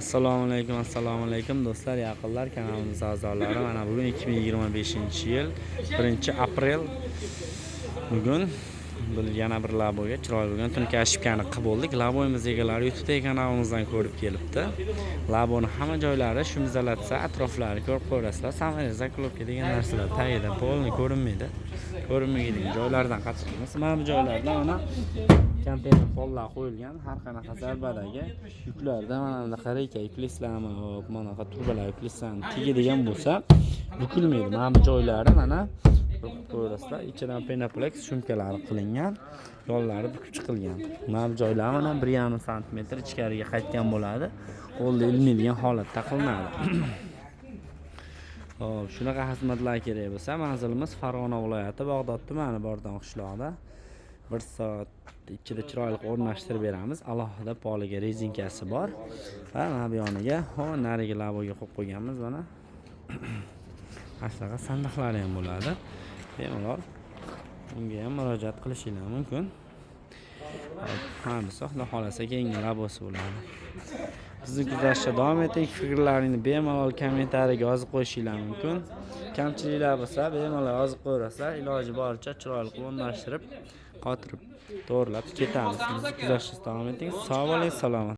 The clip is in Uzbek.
Assalomu alaykum, assalomu alaykum, do'stlar, yaqinlar, kanalimiz a'zolari. Mana bugun 2025-yil 1-aprel. Bugun bir yana bir laboga chiroyli bo'lgan тонкая qilib bo'ldik. Laboyimiz egalari YouTube'dagi kanalimizdan ko'rib kelibdi. Laboni hamma joylari шумоизоляция, atroflari ko'rib ko'rasizlar. Саморез, заклёпка degan narsalar tagida полный ko'rinmaydi. Ko'rinmaydigan joylardan qatlaymiz. Mana bu joylarda mana konteyner pollar qo'yilgan, har qanaqa zarbadagi yuklarda mana bunaqa reyka yuklaysizlarmi, hop, mana bunaqa trubalar yuklaysizlarmi, tegadigan bo'lsa, bukilmaydi. Mana bu joylari mana ko'rib ko'rasizlar, ichidan пеноплэкс шумка lari qilingan, yo'llari bukib chiqilgan. Mana bu joylar mana 1,5 santimetr ichkariga qaytgan bo'ladi, qo'lda ilinadigan holatda qilinadi. Hop, shunaqa xizmatlar kerak bo'lsa, manzilimiz Farg'ona viloyati, Bag'dod tumani, Bordon qishlog'ida. 1 soat ichida chiroyli qilib o'rnashtirib beramiz. Alohida poliga rezinkasi bor va mana bu yoniga, ho, narigi laboga qo'yib qo'yganmiz. Mana shunaqa sandiqlari ham bo'ladi, bemalol unga ham murojaat qilishinglar mumkin. Hop, ha, bo'lsa, Xudo xohlasa, keyingi labosi bo'ladi. Bizni kuzatishda davom eting. Fikrlaringni bemalol kommentariyaga yozib qo'yishinglar mumkin. Kamchiliklar bo'lsa, bemalol yozib qo'yaverasizlar. Iloji boricha chiroyli qilib o'rnashtirib, qotirib, to'g'irlab ketamiz. Bizni kuzatishda davom eting. Sog' bo'ling, salomat.